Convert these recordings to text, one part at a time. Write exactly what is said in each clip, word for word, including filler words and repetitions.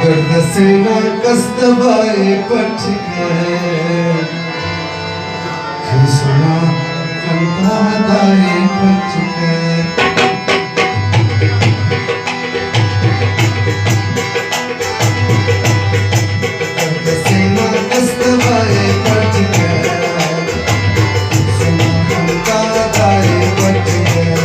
دسینا کس دبائے پٹ کر، خیسنا خندا دائے پٹ کر۔ دسینا کس دبائے پٹ کر، خیسنا خندا دائے پٹ کر۔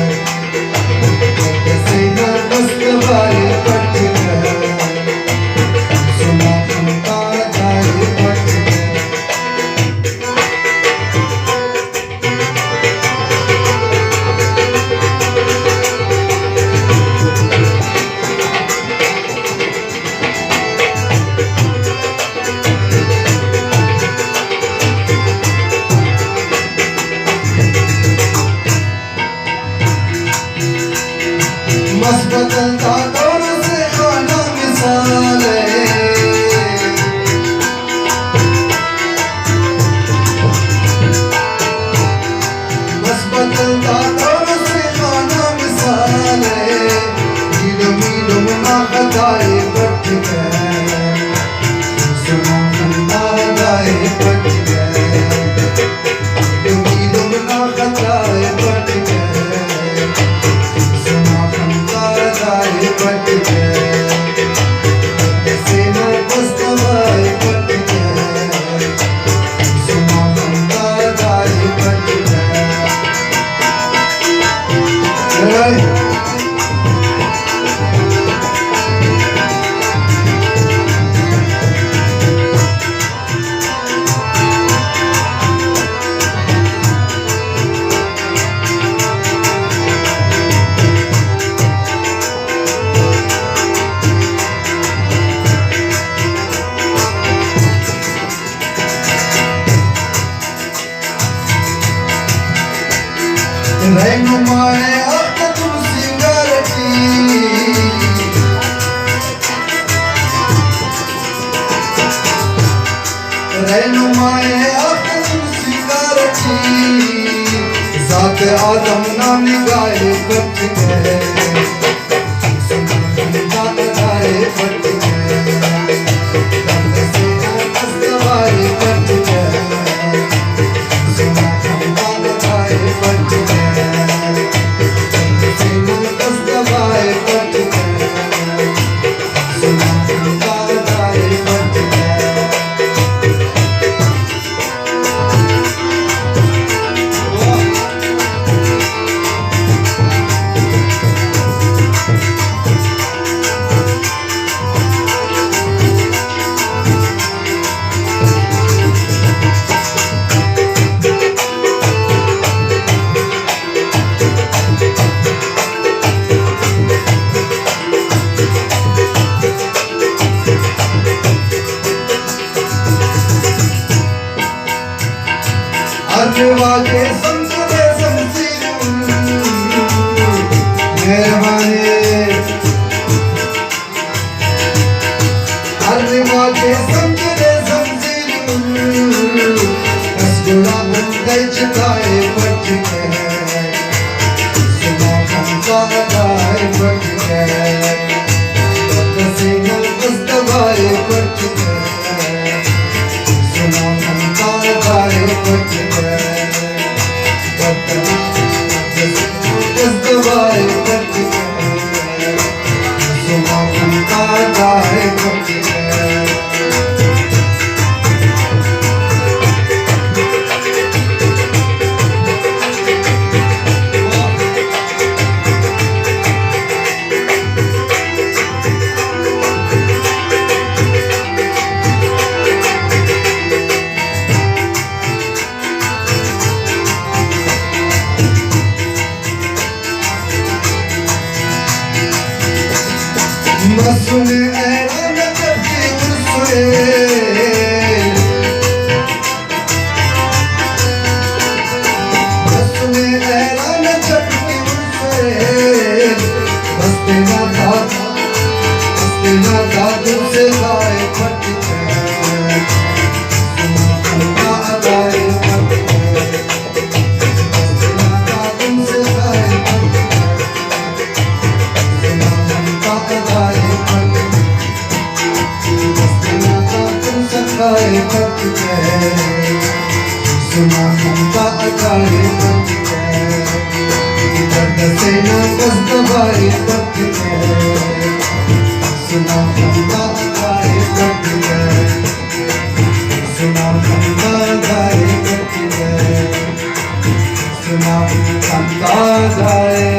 مس بدل دا دور سے خانہ مثال ہے۔ مس بدل دا دور سے خانہ مثال ہے۔ میلو میلو نا خطائے پٹ کر، سنا خندا دائے پٹ کر۔ رہنمائے آخر تم سنگار ٹی، رہنمائے آخر تم سنگار ٹی، ذات آدم نا نگاہ پٹ گئے۔ ارے واجہ سمجھ دے سمجھی مہربانی۔ ارے واجہ سمجھ دے سمجھی، بس گڑا بندے چتائے پٹ کے۔ سنا خندا دائے پٹ کے، سنا خندا دائے پٹ کے، سنا خندا دائے پٹ کے۔ مسنے حیران کبھی سنا خندا ادائے بچ گئے، درد سے نہ کس دبائے بچ گئے۔ سنا خندا ادائے بچ گئے، سنا خندا ادائے بچ گئے، سنا خندا ادائے